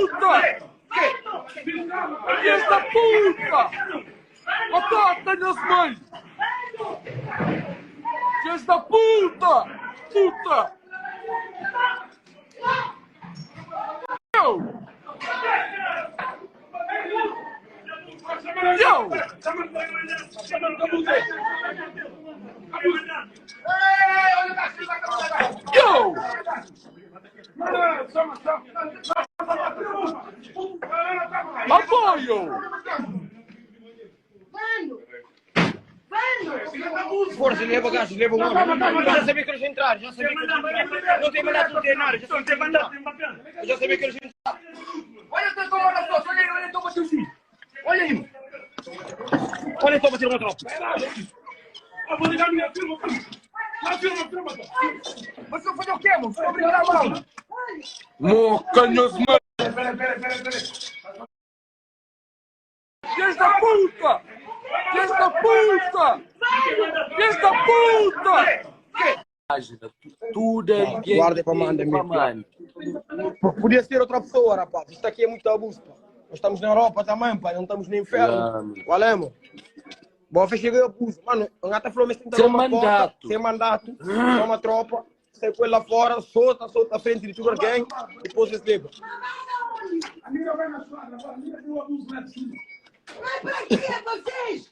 puta! Filhas da puta! Batata nhas mãe! Filhas da puta! Puta! Yo! Yo! Yo! Apoio! Força, leva gás, leva o homem. Eu já sabia que eles entraram, já sabia que eles entraram. Não tem mandato, não tem nada, já sabia que eles entraram. Eu já sabia que eles entraram. Olha, eu estou na sua, olha aí, olha, estou batendo sim. Olha aí. Olha, estou batendo uma tropa. Você vai fazer o quê, mano? Você vai brincar, mano? Moca, nhos mãe! Filhas da puta! Filhas da puta! Filhas da puta! Página, tudo é alguém Guarda para tem manda pa mesmo. manda. Podia ser outra pessoa, rapaz. Isto aqui é muito abuso, pá. Nós estamos na Europa também, pá. Não estamos no inferno. Yeah, mano. Qual é, mano? Bom, fez chegar abuso. Mano, o gata falou, mas tem Sem uma porta, mandato. sem mandato, toma tropa, sai com ele lá fora, solta, solta à frente de tudo alguém, depois eles levam. Vai pra quê, vocês?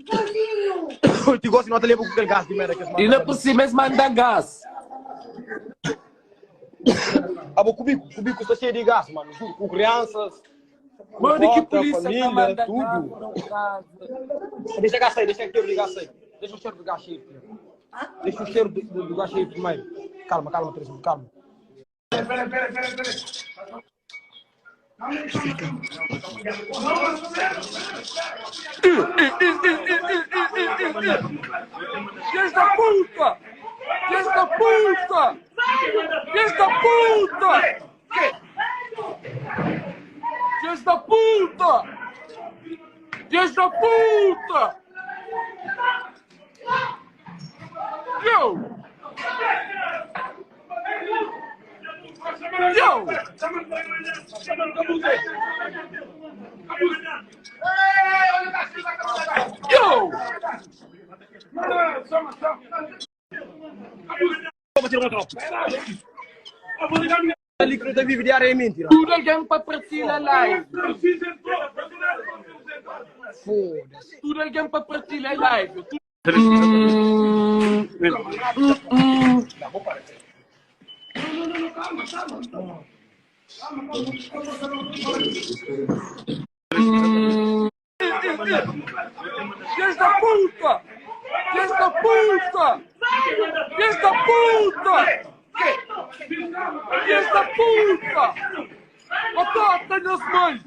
Sozinho! Eu te gosto, não te levo com aquele gás de merda que eles E mandam. não por cima eles mandam gás. Ah, bom, comigo, comigo está cheio de gás, mano. Juro, com crianças, com Mano, que cota, polícia tá família, mandando gás tudo. na casa? Deixa gás sair, deixa o cheiro de gás sair. Deixa o cheiro do gás sair primeiro. Deixa o cheiro do, do, do gás sair primeiro. Calma, calma, Terezinha, calma. Filhas da puta! Filhas da puta! Filhas da puta! Filhas da puta! Filhas da puta! Yo! Yo! Yo! Ali que não tem vive diariamente, rapaz. Tudo alguém para partilhar a live. Foda-se. Tudo alguém para partilhar a live. Filhas da puta! Filhas da puta! Filhas da puta! Filhas da puta! Batata, nhas mãe!